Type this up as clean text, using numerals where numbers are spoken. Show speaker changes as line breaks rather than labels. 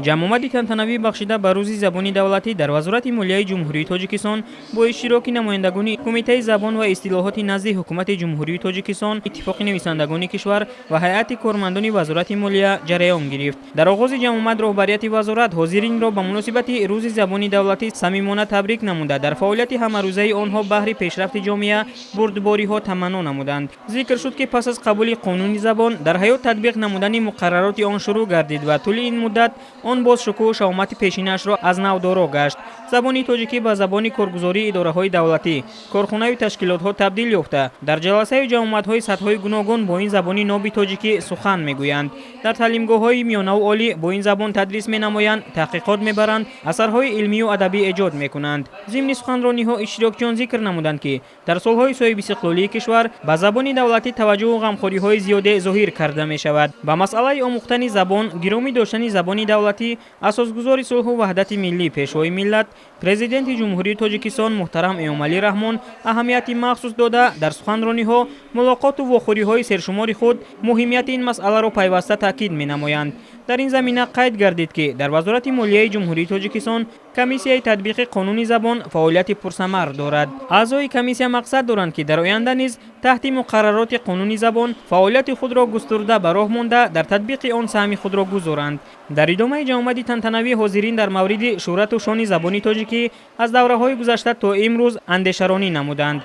Ҷамъомади тантанавӣ, бахшида ба Рӯзи забони давлатӣ, дар Вазорати молияи Ҷумҳурии Тоҷикистон бо иштироки намояндагони Кумитаи забон ва истилоҳоти назди Ҳукумати Ҷумҳурии Тоҷикистон, Иттифоқи нависандагони кишвар ва ҳайати кормандони Вазорати молия ҷараён гирифт. Дар оғози ҷамъомад роҳбарияти вазорат ҳозиринро ба муносибати Рӯзи забони давлатӣ самимона табрик намуда, дар фаъолияти ҳамарӯзаи онҳо баҳри пешрафти ҷомеа бурдбориҳо таманно намуданд. Зикр шуд, ки пас аз қабули қонуни забон дар ҳаёт татбиқ намудани муқаррароти он шурӯъ гардид ва тӯли ин муддат он боз шукӯҳу шаҳомати пешинаашро аз нав доро гашт. Забони тоҷикӣ ба забони коргузории идораҳои давлатӣ, корхонаю ташкилотҳо табдил ёфта, дар ҷаласаю ҷамъомадҳои сатҳҳои гуногун бо ин забони ноби тоҷикӣ сухан мегӯянд, дар таълимгоҳҳои миёнаву олӣ бо ин забон тадрис менамоянд, таҳқиқот мебаранд, асарҳои илмию адабӣ эҷод мекунанд. Зимни суханрониҳо иштирокчиён зикр намуданд, ки дар солҳои соҳибистиқлолии кишвар ба забони давлатӣ таваҷҷӯҳу ғамхориҳои зиёде зоҳир карда мешавад. Ба масъалаи омӯхтани забон, гиромӣ доштани забони давлатӣ асосгузори сулҳу ваҳдати миллӣ, Пешвои миллат, Президенти Ҷумҳурии Тоҷикистон муҳтарам Эмомалӣ Раҳмон аҳамияти махсус дода, дар суханрониҳо, мулоқоту вохӯриҳои сершумори худ муҳимияти ин масъаларо пайваста таъкид менамоянд. Дар ин замина қайд гардид, ки дар Вазорати молияи Ҷумҳурии Тоҷикистон комиссияи татбиқи қонуни забон фаъолияти пурсамар дорад. Аъзои комиссия мақсад доранд, ки дар оянда низ таҳти муқаррароти қонуни забон фаъолияти худро густурда ба роҳ монда, дар татбиқи он саҳми худро гузоранд. Дар идомаи ҷамъомади тантанавӣ ҳозирин дар мавриди шӯҳрату шони забони тоҷикӣ аз давраҳои гузашта то имрӯз андешаронӣ намуданд.